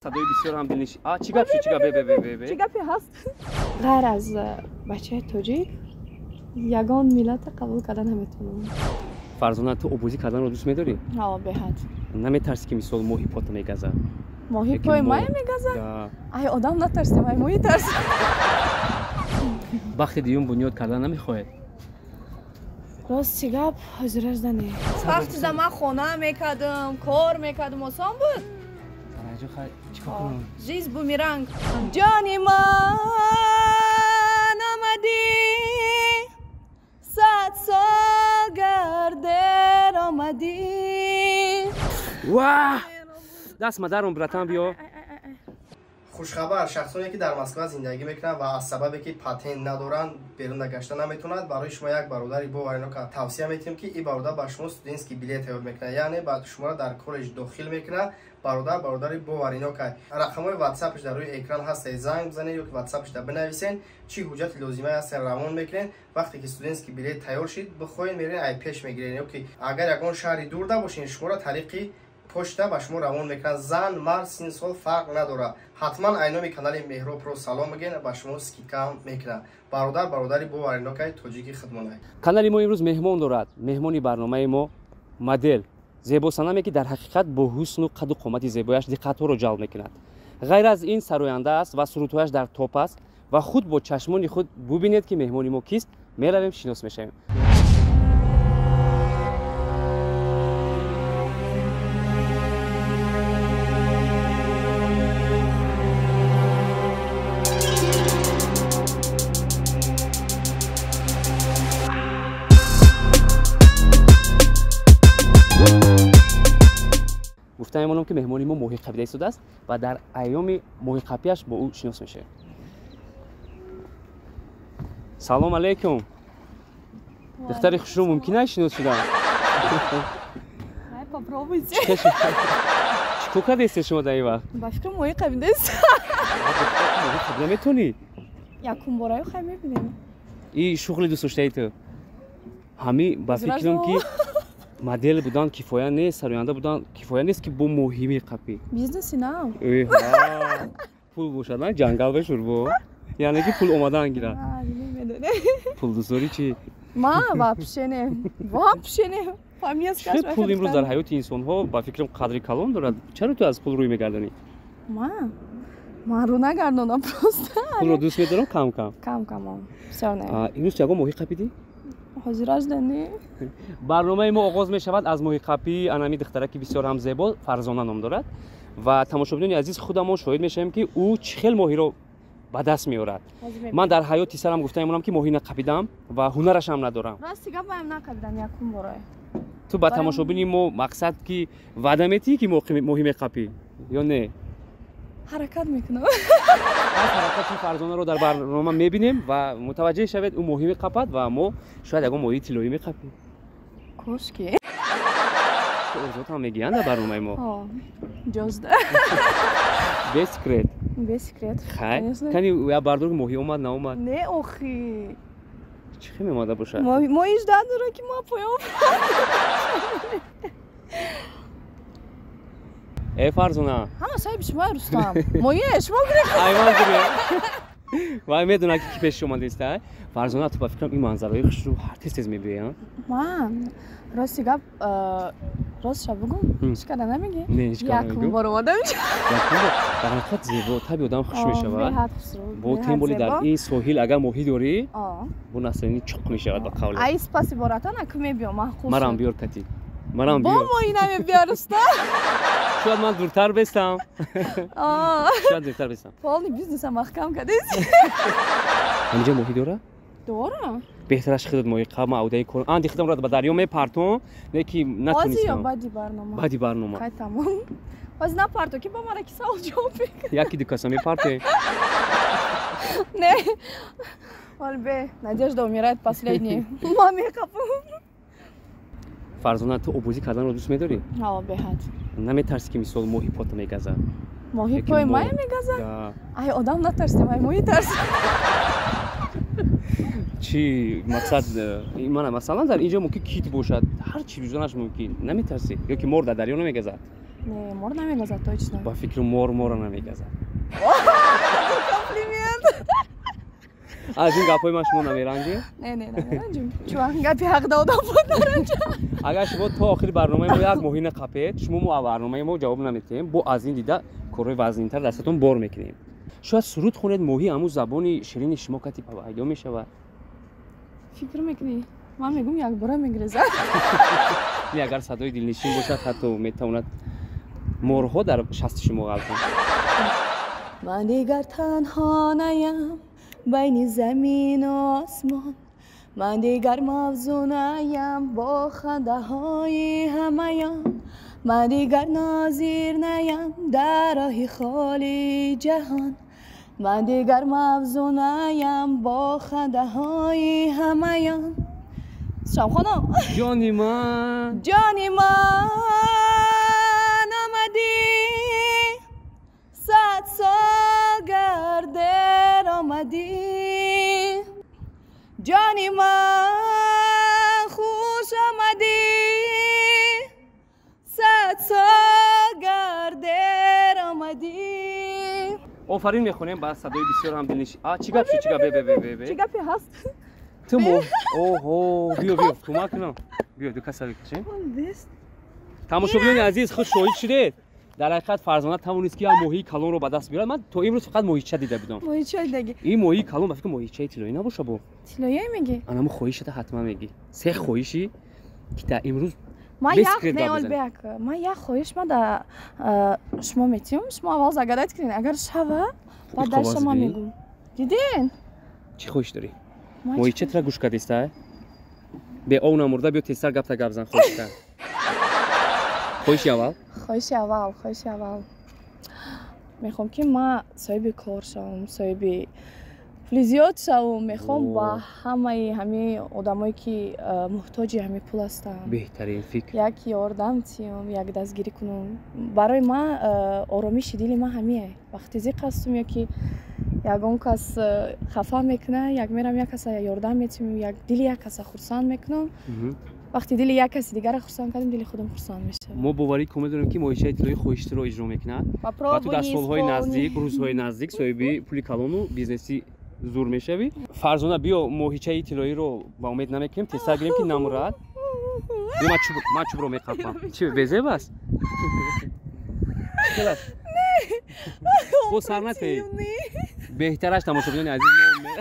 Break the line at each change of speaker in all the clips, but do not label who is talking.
Садои бисёр ҳам дилниш. А чӣ гап шуд? Чӣ гап? Бе.
Чӣ гапе ҳаст? Ғайр аз бачаи тоҷик ягон миллата қабул карда наметавонам.
Фарзона, ту обозӣ карданро дӯст медорӣ?
Ҳа, беҳад.
Наметарсӣ, ки мисол моҳи пота мегазад?
Моҳи пои мая мегазад? Ай одам натарсем, ай моҳи тарсем.
Бахти дуюм бунёд кардан намехоҳед?
Рости гап, ҳозираш не. Вақти за ман хона мекардам, кор мекардам, осон буд. Жизнь бумеранг. Ҷони ман омадӣ, 100 сол гардер омадӣ.
Ва! Даст мадаром, братан, биё.
Хушхабар, шахсоне ки дар Москва зиндагӣ мекунанд ва аз сабабе ки патент надоранд берун гашта наметавонанд, барои шумо як бародари боваринока тавсия метиҳем, ки ин бародар ба шумо студентский билет тайёр мекунад, яъне ба шуморо дар коллеҷ дохил мекунад. Бародар бародари боваринока. Рақамҳои ватсапш дар рӯи экран ҳастед, занг бизанед ё ки ватсапшда бинависед, чӣ ҳуҷҷати лозимае ҳаст равон мекунед. Вақте ки студентский билет тайёр шид, бихоҳед мерен ай пеш мегиред, ё ки агар ягон шаҳри дурда бошед, шуморо тариқи почта ба шумо равон мекунад. Зан, мард, син сол фарқ надорад. Ҳатман айноми канали Меҳроб-Про салом бигӯед, ба шумо скидка ҳам мекунад. Бародар бародари боваринокаи тоҷики хидмонай.
Канали мо имрӯз меҳмон дорад. Меҳмони барномаи мо модел, зебосанаме, ки дар ҳақиқат бо ҳусну қаду қомати зебояш диққатҳоро ҷалб мекунад. Ғайр аз ин сароянда аст ва сурудҳояш дар топ аст ва худ бо чашмони худ бубинед, ки меҳмони мо кист. Меравем, шинос мешавем. Гуфта мемонам, ки меҳмони мо моҳӣ қапида истодааст ва дар айёми моҳиқапиаш бо ӯ шинос мешавем. Салом алейкум. Духтари хушрӯ, мумкин аст шинос шудан?
Попробуйте.
Чӣ кор кардастед шумо дар ин вақт?
Ба фикрам, моҳӣ қапидаст.
Наметонӣ?
Якум бораю хай мебинем.
И шуғли дӯстдоштаи ту? Ҳами ба фикрам, ки модел будан кифоя нест, сароянда будан кифоя нест, ки бо моҳӣ меқапӣ.
Бизнеси нав.
Пул бошад, на ҷангал бешур бо. Яъне ки пул омадан гирад. Пул дӯстдорӣ чӣ?
Ма вообще не. Вообще не.
Чӣ пул имрӯз дар ҳаёти инсонҳо ба фикрам қадри калон дорад. Чаро ту аз пул рӯй мегардонӣ?
Ма? Ман рӯ нагардонам просто.
Пулро дӯст медорам кам-кам.
Кам-кам. Бисёр не.
Имрӯз ягон моҳӣ қапидӣ?
Ҳозираш не.
Барномаи мо оғоз мешавад аз моҳиқапии анами духтараки бисёр ҳам зебо, Фарзона ном дорад. Ва тамошобинони азиз, худамон шоҳид мешавем, ки ӯ чӣ хел моҳиро ба даст меорад. Ман дар ҳаёти сарам гуфта мемонам, ки моҳӣ нақапидам ва ҳунарашам надорам.
Рости гап, маам нақапидам, якум борае.
Ту ба тамошобини мо мақсад ки ваъда метиҳӣ, ки моҳӣ меқапӣ ё не?
Ҳаракат мекунам.
Ҳаракати Фарзонаро дар барнома мебинем ва мутаваҷҷеҳ шавед, ӯ моҳӣ меқапад ва мо шояд ягон моҳии тиллоӣ меқапем.
Кошки.
Орзуотам мегӯянд дар барномаи мо.
Ҷозда.
Без секрет.
Без секрет.
Хай. Кани я бардор, моҳӣ омад, наомад?
Не, охи.
Чӣ хел меомада бошад?
Моҳӣ жда дора, ки ма поём.
Э, Фарзона.
Ҳама соҳиби шумо, Рустам. Моҳие шумо гирифт.
Айван гирифт. Вай медонад, ки ки пеши омадааст. Фарзона, ту ба фикрам ин манзараҳои хушрӯ ҳар тез тез мебиёӣ, а?
Ман рости гап, ростша бугум, ҳеҷ када намегӣ?
Не, ҳеҷ када
намегӯ. Якум бор омадам.
Дар ҳақиқат зебо, таби одам хуш мешавад.
Беҳад хушрӯ.
Бо тем более дар ин соҳил агар моҳӣ дорӣ, бо настроение чуқ мешавад ба қавле.
Ай спасибо, братан, аку мебиём, маъқул.
Марам биёр кати. Марам биёр.
Бо моҳӣ намебиёр, Рустам.
Шояд ман дуртар бестам. Шояд дуртар бестам.
Полный бизнеса маҳкам кардед.
Ҳаминҷа моҳӣ дора?
Дора.
Беҳтараш худат моҳӣ қаб, ман аудаи кор. Анди худамро ба дарё мепартом, не ки натонистам.
Ҳозир ё баъди барнома?
Баъди барнома.
Хай, тамом. Ҳозир напарто, ки ба мара ки савол ҷавоб мекунад.
Яки ду каса мепарте.
Не. Ҳол бе, надежда умирает последний. Ман меқапам.
Фарзона, ту обозӣ карданро дӯст медорӣ?
Ҳа, беҳад.
Наметарсӣ, ки мисол моҳи пота мегазад?
Моҳи пои мая мегазад? Ай одам натарсем, ай моҳӣ тарсем.
Чӣ мақсад? Мана, масалан, дар инҷо мумкин кит бошад, ҳар чӣ бизонаш мумкин. Наметарсӣ? Ё ки мор дар дарё намегазад?
Не, мор намегазад точно.
Ба фикри мор мора намегазад.
Комплимент.
Аз ин гапҳои ман шумо намеранҷед?
Не, не, намеранҷем. Чун гапи ҳақ додам буд наранҷам.
Агар шумо то охири барномаи мо як моҳӣ нақапед, шумо мо барномаи мо ҷавоб наметиҳем. Бо аз ин дида корҳои вазнинтар дастатон бор мекунем. Шояд суруд хонед, моҳӣ ҳамун забони ширини шумо кати пайдо мешавад.
Фикр мекунӣ? Ман мегӯм якбора мегрезад.
Не, агар садои дилнишин бошад, ҳатто метавонад морҳо дар шасти шумо ғалтанд.
Ман дигар танҳо наям байни замину осмон, ман дигар мавзунаям бо хандаҳои ҳамаён, ман дигар нозир наям дар роҳи холии ҷаҳон, ман дигар мавзунаям бо хандаҳои ҳамаён. Шамхонам,
ҷони ман,
ҷони ман омадӣ, 100 сол гардер омадӣ, ҷони ман хуш омадӣ, 100 сол гардер омадӣ.
Офарин мехонем ба садои бисёр ҳам дилнишин. Чӣ гап шуд? Чӣ гап? Бе.
Чӣ гапе ҳаст?
Ту мо оҳо, биё, биё, кӯмак кунам. Биё, ду каса бикашем. Тамошобинони азиз, худ шоҳид шудед. Дар ҳақиқат Фарзона тавонист ки як моҳии калонро ба даст биёрад. Ман то имрӯз фақат моҳича дида будам.
Моҳича дидаги.
Ин моҳии калон ба фикр моҳичаи тиллоӣ набоша бо.
Тиллоӣ мегӣ?
Анамо хоҳишата ҳатман мегӣ. Се хоҳиши ки та имрӯз
ман як не Олбек, ман як хоҳиш ма да шумо метиҳам, шумо аввал загадать кунед, агар шава, баъд дар шумо мегӯм. Дидин?
Чӣ хоҳиш дорӣ? Моҳича тра гӯш кардиста? Бе ов намурда биё тезтар гапта гап зан хоҳишта. Хоҳиши аввал?
Хоҳиши аввал, хоҳиши аввал. Мехоҳам ки ман соҳиби кор шавам, соҳиби пули зиёд шавам. Мехоҳам ба ҳамаи ҳамин одамое ки муҳтоҷи ҳамин пул ҳастанд,
беҳтарин фикр,
як ёрдам тиём, як дастгирӣ кунам. Барои ман оромиши дили ман ҳамие. Вақте зиқ ҳастум ё ки ягон кас хафа мекунад, як мерам як каса ёрдам метиҳам, як дили як каса хурсанд мекунам. Вақте дили як каси дигара хурсанд кардем, дили худам хурсанд мешавад.
Мо боварӣ комил дорем ки моҳичаи тиллоӣ хоҳиши туро иҷро мекунад ва ту дар солҳои наздик, рӯзҳои наздик соҳиби пули калону бизнеси зур мешавӣ. Фарзона, биё моҳичаи тиллоиро ба умед намекунем, тезтар гирем ки намурад. Биё, ман чӯбро меқапам. Чӣ безеб аст? Чӣ аст? Бо сар натеӣ. Беҳтараш тамошобинони азиз мо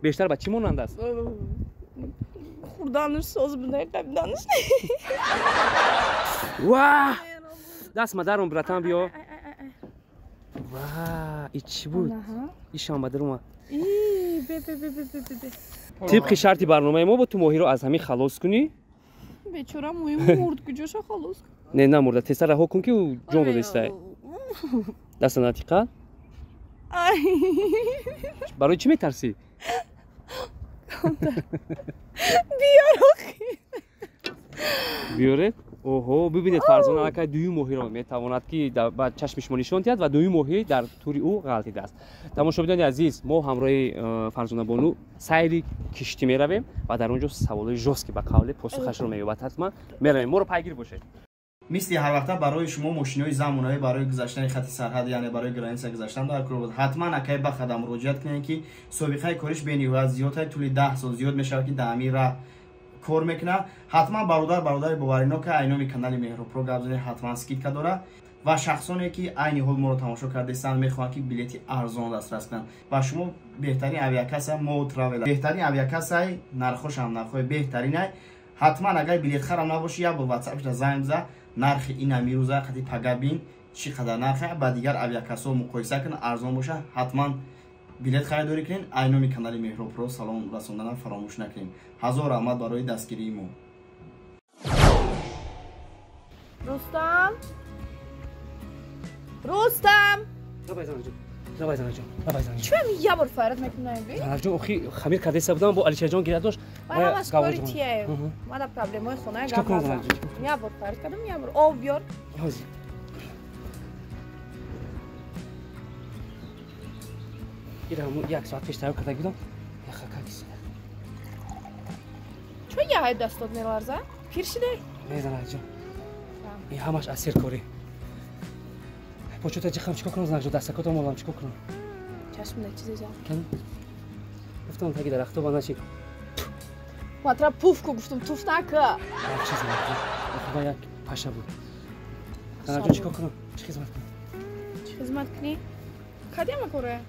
бештар ба чӣ монанд аст?
Хӯрданаш соз буда, қабиданаш.
Ва! Даст мадаром, братан, биё. Ва, и чӣ буд? И шамбадир омад.
И, бе бе бе бе бе бе.
Тибқи шарти барномаи мо бо ту моҳиро аз ҳамин халос кунӣ.
Бечора моҳи мурд, куҷоша халос?
Не, намурда, тезтар раҳо кун ки ӯ ҷон додистай. Даста натиқа. Барои чӣ метарсӣ?
Биёр охи.
Биёред? Оҳо, бибинед, Фарзона аллакай дуюм моҳиро метавонад ки ба чашми шумо нишон диҳад ва дуюм моҳӣ дар тури ӯ ғалтидааст. Тамошобинони азиз, мо ҳамроҳи Фарзона бону сайри киштӣ меравем ва дар он ҷо саволҳои жёсткий ба қавле посухашро меёбад. Ҳатман меравем, моро пайгир бошед.
Мисли ҳар вақта барои шумо мошинои замонавӣ барои гузаштани хати сарҳад, яъне барои граница гузаштан дар кор буд. Ҳатман акай ба хада муроҷиат кунед ки собиқаи кориш бениҳоят зиёд аст, тӯли 10 сол зиёд мешавад ки дар ҳамин раҳ кор мекунад. Ҳатман бародари боваринока айноми канали Меҳробпро гап занед, ҳатман скидка дорад. Ва шахсоне ки айни ҳол моро тамошо кардаистанд мехоҳанд ки билети арзон дастрас кунанд ва шумо беҳтарин авиакасса Мо Travel, беҳтарин авиакассаи, нархошам нархҳои беҳтаринай. Ҳатман агар билетхарам набошӣ, як бор ватсапшда занг биза, нархи ин амирӯза қати пага бин чӣ қадар нархе, ба дигар авиакассаҳо муқоиса кун, арзон боша, ҳатман билет харидорӣ кунед. Айноми канали Меҳробпро салом расонданам фаромӯш накунед. Ҳазор раҳмат барои дастгирии мо.
Рустам, Рустам,
Давай, занаҷон, давай, занаҷон, давай, занаҷон.
Чӣ я бор фарад мекунам би?
Занаҷон, охи хамир кардеса будам, бо Алишерҷон гиря дошт.
Ман ҳамаш кори тие. Ман дар проблемаи хона гап назанам. Я бор фарад кардам, я бор об биёр.
Ҳозир. Ира ҳамун як соат пеш тайёр карда будам. Яха какиси.
ҳай дастот меларза? Пир шидай?
Не, занакҷон. Ин ҳамаш аз серкорӣ. Почота ҷихам чикор кунам, занакҷон? Дастакото молам чикор кунам?
Чашм да чизе ҷа.
Гуфтам таги дарахто ба наши.
Матра пуф ку гуфтам, туф нака.
Чиз занакҷон. Худо як паша буд. Занакҷон чикор кунам? Чӣ хизмат кунам?
Чӣ хизмат кунӣ? Кадема коре?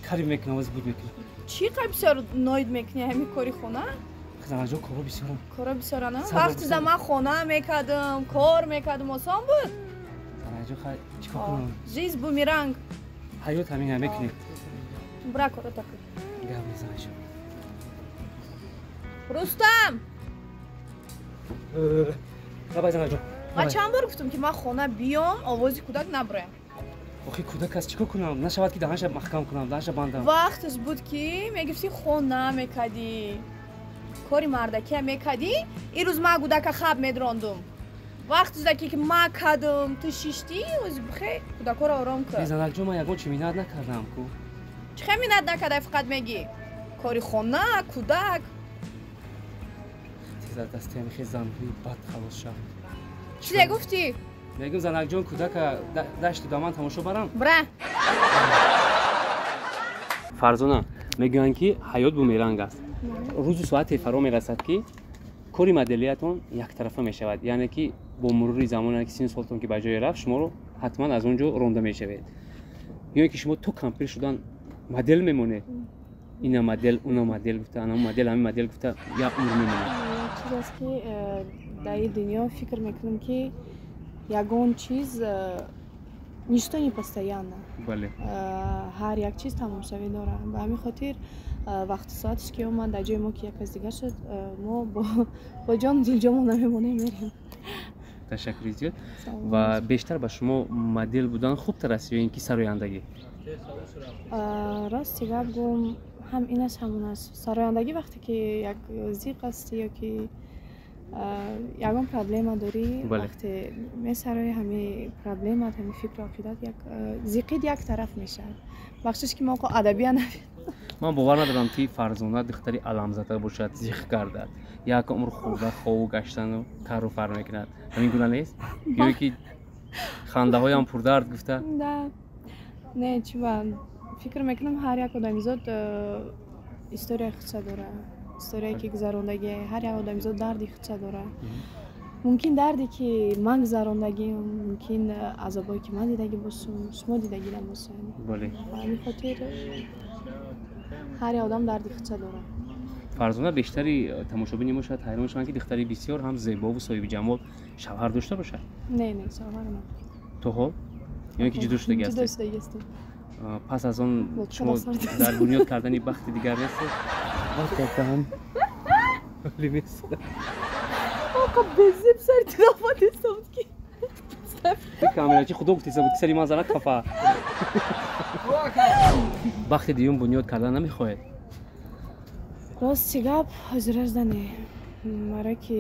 Кари мекунам, оз буд мекунам.
Чӣ қай бисёр ноид мекунӣ ҳами кори хона?
Занакҷон, коро бисёрам.
Коро бисёрана? Вақти за ман хона мекардам, кор мекардам, осон буд?
Занакҷон, хай чикор кунам?
Жизнь бумеранг.
Ҳаёт ҳамин ҳам мекунем.
Бра коро такӣ.
Гап мезанашам.
Рустам!
Давай, занакҷон.
Ман чанд бор гуфтам, ки ман хона биём, овози кӯдак наброям.
Охи кӯдак аст, чикор кунам? Нашавад ки даҳанша маҳкам кунам, даҳанша бандам.
Вақташ буд, ки мегуфтӣ хона мекардӣ, кори мардакия мекардӣ. Ирӯз ман кӯдака хаб медрондум. Вақташ даки ки ман кардам, ту шиштӣ, ози бихе кӯдакҳоро ором кун.
Не, занакҷон, ман ягон чи миннат накардам ку.
Чӣ хел миннат накардай, фақат мегӣ? Кори хона, кӯдак.
Тез аз дасти ҳамин хел занҳои бад халос шав.
Чизе гуфтӣ?
Мегӯм, занакҷон, кӯдака дашту даман тамошо барам?
Бра!
Фарзона, мегӯянд, ки ҳаёт бумеранг аст. Рӯзу соате фаро мерасад, ки кори моделиятон яктарафа мешавад, яъне ки бо мурури замон, ки сину солтон ки ба ҷое рафт, шуморо ҳатман аз он ҷо ронда мешавед. Ё ки шумо то кампир шудан модел мемонед, ина модел, уна модел гуфта, ана модел, ҳамин модел гуфта як умр мемонед.
Як чиз аст, ки дар ин дунё фикр мекунам, ки ягон чиз, ничто не постоянно.
Бале.
Ҳар як чиз тамомшавӣ дорад. Ба ҳамин хотир вақту соаташ ки омад, дар ҷои мо ки як кас дигар шуд, мо бо ҷону дил ҷомо намемонем, мерем.
Ташаккури зиёд. Ва бештар ба шумо модел будан хубтар аст ё ин ки сарояндагӣ?
Рости гап гум, ҳам ин аст, ҳам он аст. Сарояндагӣ вақте ки як зиқ астӣ ё ки ягон проблема дорӣ, вақте месарои, ҳами проблемат, ҳами фикру ақидат як зиқид як тараф мешавад. Бахшиш, ки мо адабия навед.
Ман бовар надорам, ки Фарзона духтари аламзада бошад, зиқ гардад, як умр хӯрда хову гаштану кару фар мекунад. Ҳамин гуна нест? Ё ки хандаҳоям пурдард гуфта?
Да, не, чиба, фикр мекунам, ҳар як одамизод историяи худша дорад, историяе ки гузарондагӣ, ҳар як одамизод дарди худша дорад. Мумкин дарде ки ман гузарондагим, мумкин азобое ки ман дидагӣ бошам, шумо дидагӣ набошед.
Бале.
Ба ҳамин хотир ҳар як одам дарди худша дорад.
Фарзона, бештари тамошобини мо шояд ҳайрон шаванд, ки духтари бисёр ҳам зебову соҳиби ҷамол шавҳар дошта бошад.
Не, не, шавҳар на.
То ҳол ё ин ки ҷудо шудагӣ
ҳастед? Ҷудо шудагӣ ҳастем.
Пас аз он шумо дар бунёд кардани бахти дигар нестед? Вақтам нест.
Оқа безеб сари тилофатеста буд, ки
камерачи худо гуфтеста буд, ки сари ман занад хафа. Бахти дуюм бунёд кардан намехоҳед?
Рости гап, ҳозиражда не, барое ки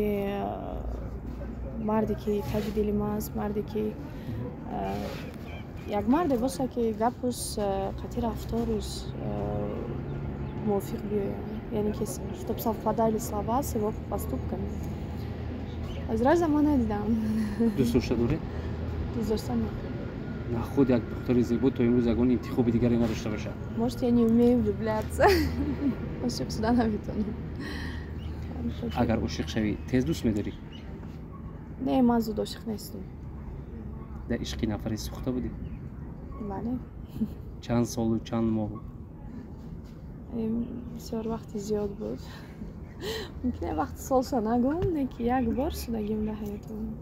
марде ки таги дили ман аст, марде ки як марде боша, ки гапуш қатъи рафторуш мувофиқ биёяд, яъне ки чтоб совпадали слова с его поступками. Ҳозиражда ман надидам.
Дӯст дошта доред?
Дӯст дошта не.
На худ як духтари зебо то имрӯз ягон интихоби дигаре надошта бошад?
Может, я не умею влюбляться, ошиқ шуда наметавонам.
Агар ошиқ шавӣ, тез дӯст медорӣ?
Не, ман зуд ошиқ нестам.
Дар ишқи нафаре сӯхта будӣ?
Бале.
Чанд солу чанд моҳ?
Бисёр вақти зиёд буд. Мумкин вақти солша нагӯм, не ки як бор шудагим дар ҳаётам.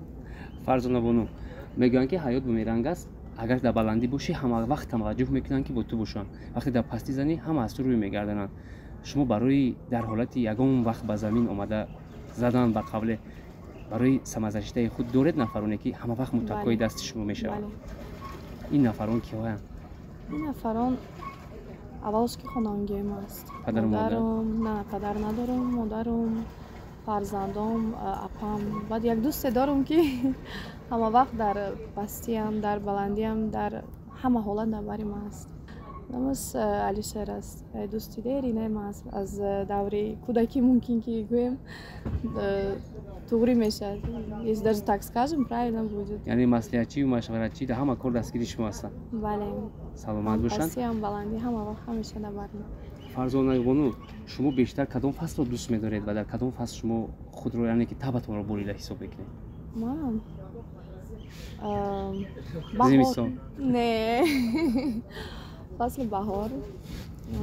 Фарзона бону, мегӯянд, ки ҳаёт бумеранг аст. Агар дар баландӣ бошӣ, ҳама вақт таваҷҷӯҳ мекунанд, ки бо ту бошанд. Вақте дар пастӣ занӣ, ҳама аз ту рӯй мегардонанд. Шумо барои дар ҳолати ягон вақт ба замин омада задан, ба қавле барои самозащитаи худ доред нафароне, ки ҳама вақт муттакои дасти шумо мешаванд? Ин нафарон киҳоянд?
Ин нафарон аввалш ки хонавонгиҳои ма аст. Модарам, на, падар надорам, модарам, фарзандом, апам. Баъд як дӯсте дорам, ки ҳама вақт дар пастиам, дар баландиам, дар ҳама ҳолат дар бари ман аст. Номаш Алишер аст, дӯсти деринаи ман аст, аз даври кӯдакӣ мумкин ки гӯем, туғрӣ мешавад, если даже так скажем, правильно будет.
Яъне маслиҳатчию машваратчӣ, дар ҳама кор дастгири шумо ҳастанд.
Бале.
Саломат бошанд.
Ҳам баландӣ, ҳама вақт, ҳамеша дар барми.
Фарзонабону, шумо бештар кадом фаслро дӯст медоред ва дар кадом фасл шумо худро, яъне ки табатонро болида ҳисоб мекунед?
Ман
Зимистон?
Не, фасли баҳор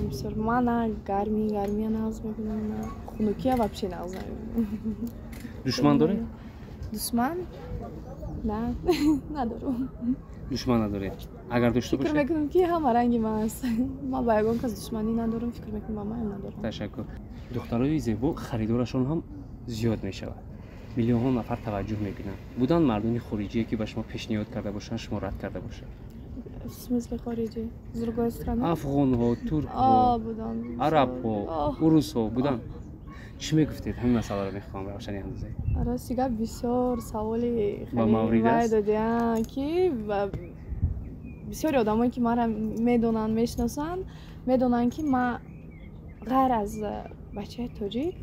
бисёр. Ман на гармӣ, гармия нағз мебинам, на хунукия вообще нағз намебинам.
Душман доред?
Душман на, надорам.
Душман надоред. Агар дошта
Фикр
бошед?
мекунам, ки ҳама ранги ман аст. Ман ба ягон кас душманӣ надорам, фикр мекунам, ба маям надорам.
Ташаккур. Духтарои зебо харидорашон ҳам зиёд мешавад, миллионҳо нафар таваҷҷӯҳ мекунанд. Буданд мардони хориҷие, ки ба шумо пешниҳод карда бошанд, шумо рад карда бошед?
В смысле хориҷӣ? С другой страны?
Афғонҳо, туркҳо,
Буданд.
арабҳо, урусҳо буданд? Чӣ мегуфтед? Ҳамин масъаларо мехоҳам равшани андозед.
Рости гап, бисёр саволи
Ба маврид
вай
аст?
додиам, ки бисёри одамое, ки маро медонанд, мешиносанд, медонанд, ки ман ғайр аз бачаи тоҷик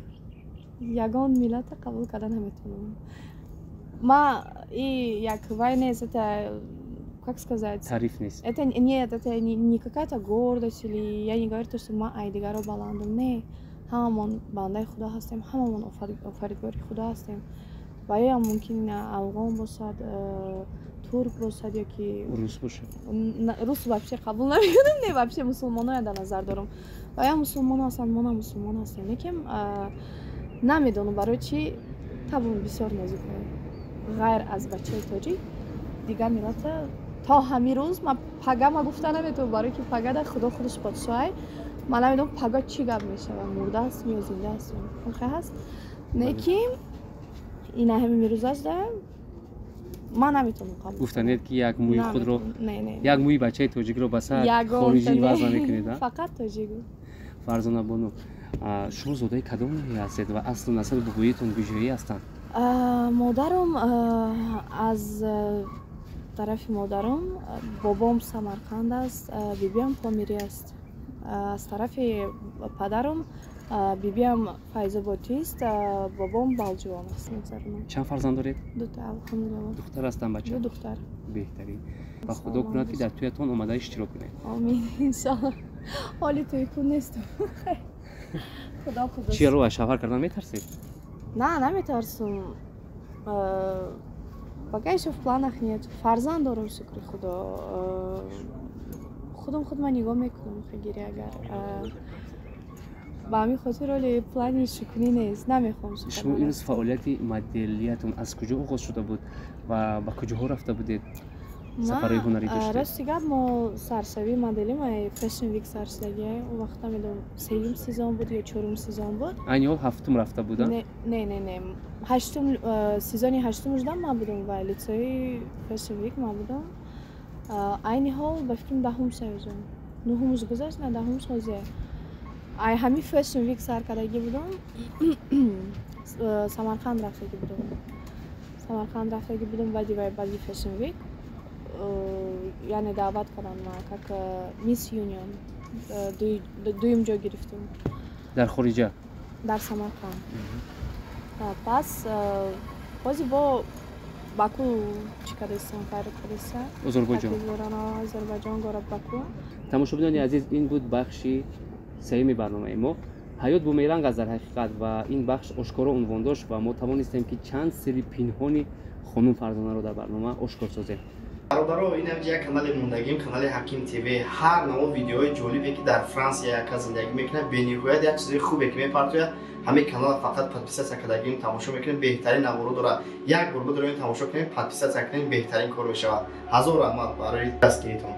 ягон миллата қабул карда наметавонам. Ма и як вай нест, это, как сказать,
Таъриф нест.
Это нет, это не какая-то гордость или я не говорю то, что ма ай дигаро баландам. Не, ҳамамон бандаи Худо ҳастем, ҳамамон офаридгори Худо ҳастем. Ва ёам мумкин афғон бошад, турк бошад ё ки
Урус бошад.
Рус вообще қабул намекунам. Не, вообще мусулмоноя дар назар дорам. Ва ё мусулмон ҳастанд, мо на мусулмон ҳастем, лекин намедонам барои чӣ табъам бисёр нозук. Ғайр аз бачаи тоҷик дигар миллата то ҳамин рӯз ман пага ма гуфта наметавонам, барое ки пагада Худо худаш подшоҳай. Ман намедонам, пага чӣ гап мешавад, мурда ҳастм ё зинда ҳастм, хе ҳаст. Лекин ина ҳамин рӯзашда ман наметавонам қабул.
Гуфтанед, ки як мӯи худро,
Не, не.
як мӯи бачаи тоҷикро ба сар хориҷӣ иваз намекунед, а?
Фақат тоҷик.
Фарзона бону, шумо зодаи кадом ноҳия ҳастед ва аслу насаби бобоитон куҷоӣ ҳастанд?
Модарам, аз тарафи модарам бобом Самарқанд аст, бибиам Помирӣ аст. Аз тарафи падарам бибиам Файзоботист, бобом Балҷувон аст, мегзаронам.
Чанд фарзанд доред?
Дута, алҳамдулилла.
Духтар ҳастанд, бача?
Ду духтар.
Беҳтарин. Ва Худо кунад, ки дар тӯятон омада иштирок кунед.
Омин, иншалло. Ҳоли тӯйкун нестам, Худо худо.
Чиро, аз шавҳар кардан метарсед?
На, наметарсум. Пока ещё в планах нет. Фарзанд дорам, шукри Худо. Худам худма нигоҳ мекунам, гири агар. Ба ҳамин хотир оли плани шукунӣ нест, намехоҳам.
Шумо имрӯз фаъолияти моделиятон аз куҷо оғоз шуда буд ва ба куҷоҳо рафта будед, сафарҳои ҳунарӣ доштед?
Рости гап, мо саршавии модели ма Fashion Week сар шудагия. Он вақт намедонам, сеюм сезон буд ё чорум сезон буд.
Айни ҳол ҳафтум рафта будам?
Не, не, не, ҳаштум, сезони ҳаштум шудам ман будам ва лицои Fashion Week ман будам. Айни ҳол ба фикрам, 10-ум сезон, нуҳумаш гузашт, на, 10-умш ҳозир. Ай ҳамин Fashion Week сар кардагӣ будам, Самарқанд рафтагӣ будам. Самарқанд рафтагӣ будам баъди вай, баъди Fashion Week, яъне даъват карданд ма как Miss Union, дуюм ҷо гирифтум.
Дар хориҷа?
Дар Самарқанд. Пас бози бо Баку чӣ кардастам, файрод кардастам.
Озарбойҷон.
Озарбойҷон, город Баку.
Тамошобинони азиз, ин буд бахши сеюми барномаи мо «Ҳаёт бумеранг аст» дар ҳақиқат. Ва ин бахш ошкоро унвон дошт ва мо тавонистем, ки чанд сирри пинҳони хонум Фарзонаро дар барнома ошкор созем.
Бародаро, ин ҳамҷа як канали мондагим, канали Ҳаким ТВ. Ҳар наво видеоҳои ҷолибе, ки дар Франсия як кас зиндагӣ мекунад, бениҳоят як чизои хубе, ки мепартояд. Ҳамин канала фақат подписаться кардагим, тамошо мекунем, беҳтарин наворо дорад. Як бор бидорем, тамошо кунем, подписаться кунем, беҳтарин кор мешавад. Ҳазор раҳмат барои дастгиритон.